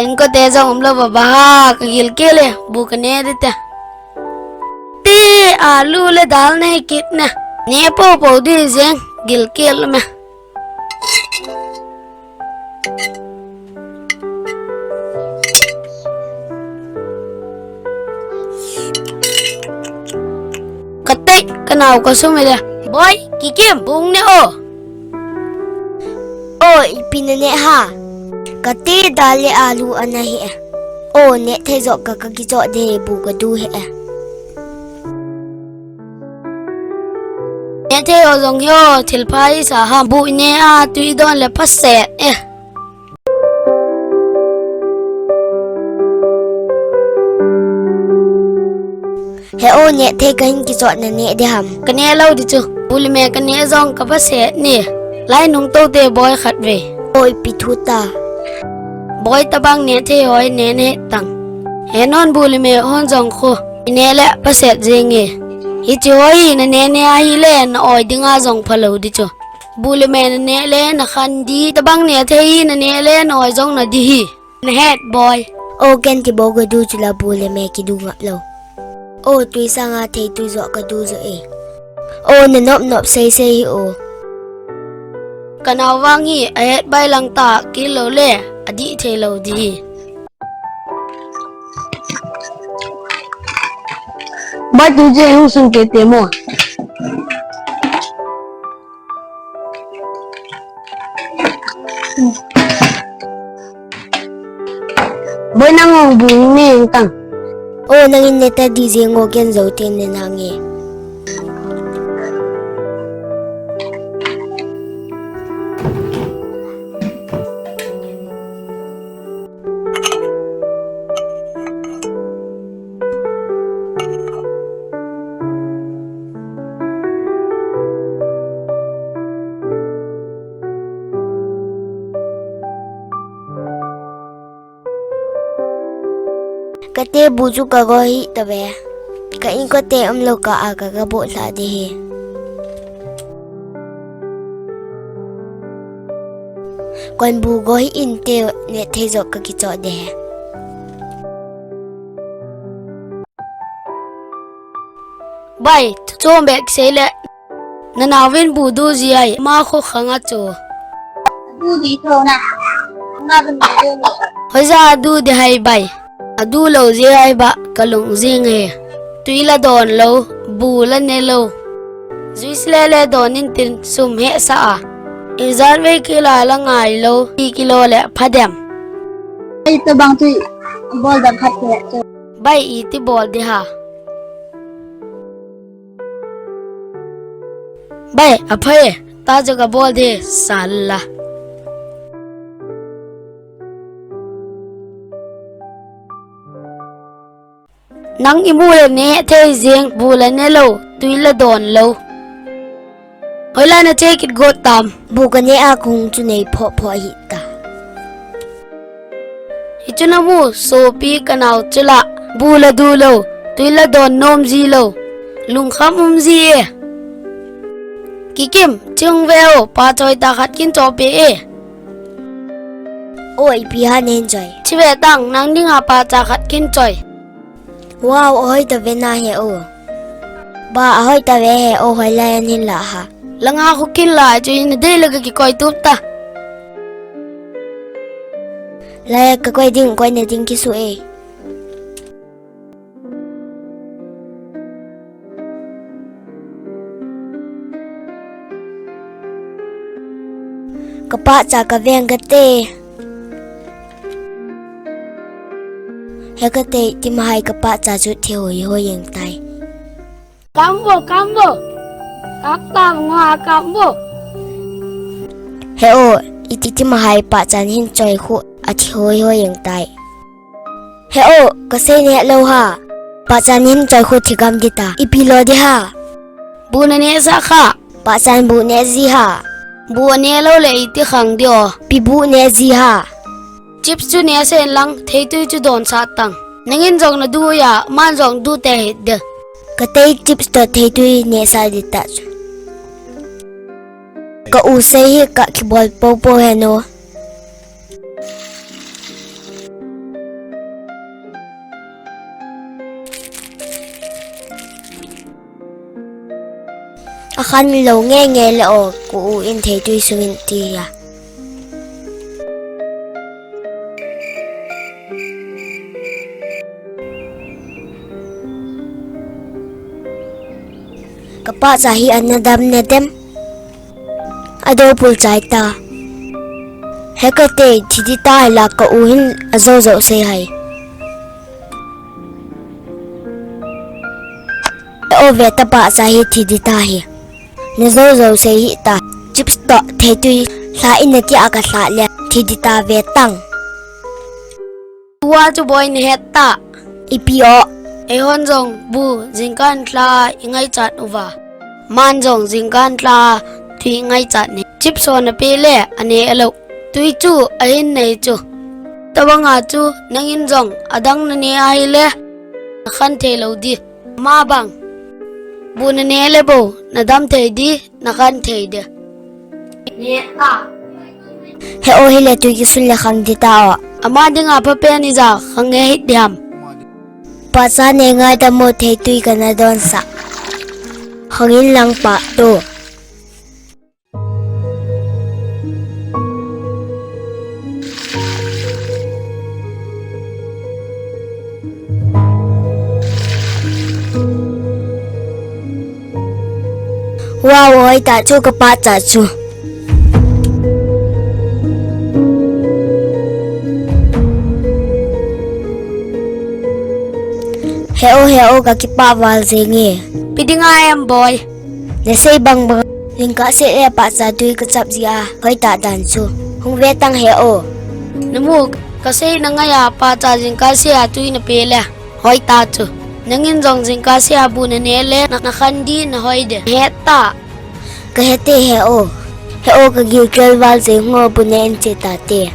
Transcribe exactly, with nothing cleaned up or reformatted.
Inkote jong umlou va ba ha, ka gilkel e, bu ka ne ding te. Te, alu le dal nei kit na. Ne popo ding jeng, gilkel me. Ka tei, ka nao ka sum e le. Boi, Kikim, bu hung ne o. O, ipi na ne ha. Ka te dal le alu ana hi e. O, ne thei jo ka, ka kijo ding bu ka du hi e. Ne thei o jong hi o, thil pha i sa ham, bu i ne a, tui i don le pha set e. He o, ne thei ka hin kichot na ne ding ham. Ka ne lou ding chu. Bu le me ka ne jong ka pha set ni. Lai nung to te boi khat ve. Oi, ipi thu ta. Boi tabang ne thei hoi ne ne tang. He non bu le me hon jong khu. I ne le pha set jeng e. Hichi hoi na ne ne ahi le na oi ding a jong pha lou ding chu. Bu le me na ne le na khan ding, tabang ne thei na ne le na oi jong na ding hi. Na het boi. O, ken ti bo ka du chu la bu le me ki du ngap lou. O, tui sanga thei tui jo ka du jo e. O, na nop nop sei sei hi o. Ka nao vang hi a het bai lang ta kil lou le, a dih thei lou ding hi. Bai tu je hung sung ke te mo. Boi nang ong bu ne tang. O, nangin ne ta ding jeng o, ken jo teng ne nange. Ka te bu chu ka go hi ta ve. Ka inkote umlou ka a ka ga bo hla ding hi. Kon bu go hi in te ne thei jo ka kicho ding hi. Bai, thu chom bek sei le. Na nao vin bu du ji ai, ma khu khang a chu. Du di tho na. Nga vin bu du ni. Hoija du di hai bai. A du lou ji ai ba, ka lung jing e. Tui la don lou, bu la ne lou. Juice le le don in tin sum he sa a. Ijat ve kila la ngai lou, ti kilo le pha dem. Ai to bang tui, bol dam khat te. Bai, iti bol ding ha. Bai, aphai, ta jo ka bol ding, sala. Nang imu le ne thei jeng, bu la ne lou, tui la don lou. Hoilai na che kit got tam. Bu ka ne a kung chu nei pho pho hi ta. Hichu na mu, sopi ka nao chu la, bu la du lou, tui la don nom ji lou, lungkham um ji e. Kikim, chung ve o, pa choi ta khat kin cho pe e. O, ipi ha nen choi. Chi ve tang, nang ding a pa cha khat kin choi. Wow, ahoi ta ve na he o. Ba, ahoi ta ve he o, hoilai an hin la ha. Langa khu kin la chu in dei la ka kikoi tup ta. Lai ka koi ding, koi na ding kisu e. Ka pa cha ka veng ka te. He ka te, ti mahai ka pa cha chu thi hoi hoi jeng tai. Kam vo, kam vo. Kap ta nga kam vo. He o, iti ti mahai pa chan hin choi khu a thi hoi hoi jeng tai. He o, ka sei ne lou ha. Pa chan hin choi khu thi gam ding ta. Ipi lo ding ha. Bu na ne sa kha. Pa chan bu ne ji ha. Bu ne lou le iti khang ding o. Pi bu ne ji ha. Chips chu ne sen lang, theitui chu don sa tang. Nangin jong na du ya, man jong du te hi de. Ka tei chips to theitui ne sa ding ta chu. Ka u sei hi ka kibol po po he no. Khan lou nge nge le o, ka u in theitui sungin ti a. Ka pahcha hi ana dam ne dem? A do pul chai ta. He ka te thi di ta la ka u hin a zo zo sei hai. E o ve ta pahcha hi thi di ta hi. Na zo zo sei hi ta. Chips to theitui hla in na ki a ka hla le thi di ta ve tang. Tua chu boi na het ta. Ipi o. Eihon jong bu jingkah tla i ngaichat uva. Man jong jingkah tla tui ngaichat ne. Chips ho na pe le a ne a lo. Tui chu a hin nei chu. Tabanga chu nangin jong a dang na ne ahi le. Na khan thei lo di. Ma bang. Bu na ne le bo, na dam thei di, na khan thei di. Ne ta. He o hi le tui kisun le khang di ta o. Ama dinga pha pen i ja, khang nge hit diam. Pahcha ne ngai ta mo theitui ka na don sa. Khang in lang pa to. Wow, hoi ta chu ka pahcha chu. He o, he o, ka kipah val jenge. Pi dinga em boi. Na sei bang bang. Jingkah se e pahcha tui ka chap ji a. Hoi ta dan chu. Hung ve tang he o. Na mu ka sei na ngai a pahcha jingkah se a tui na pe le. Hoi ta chu. Nangin jong jingkah se a bu na ne le na, na khan di na hoi de. He ta. Ka he te he o. He o ka gilkel val je ngo bu ne en che ta te.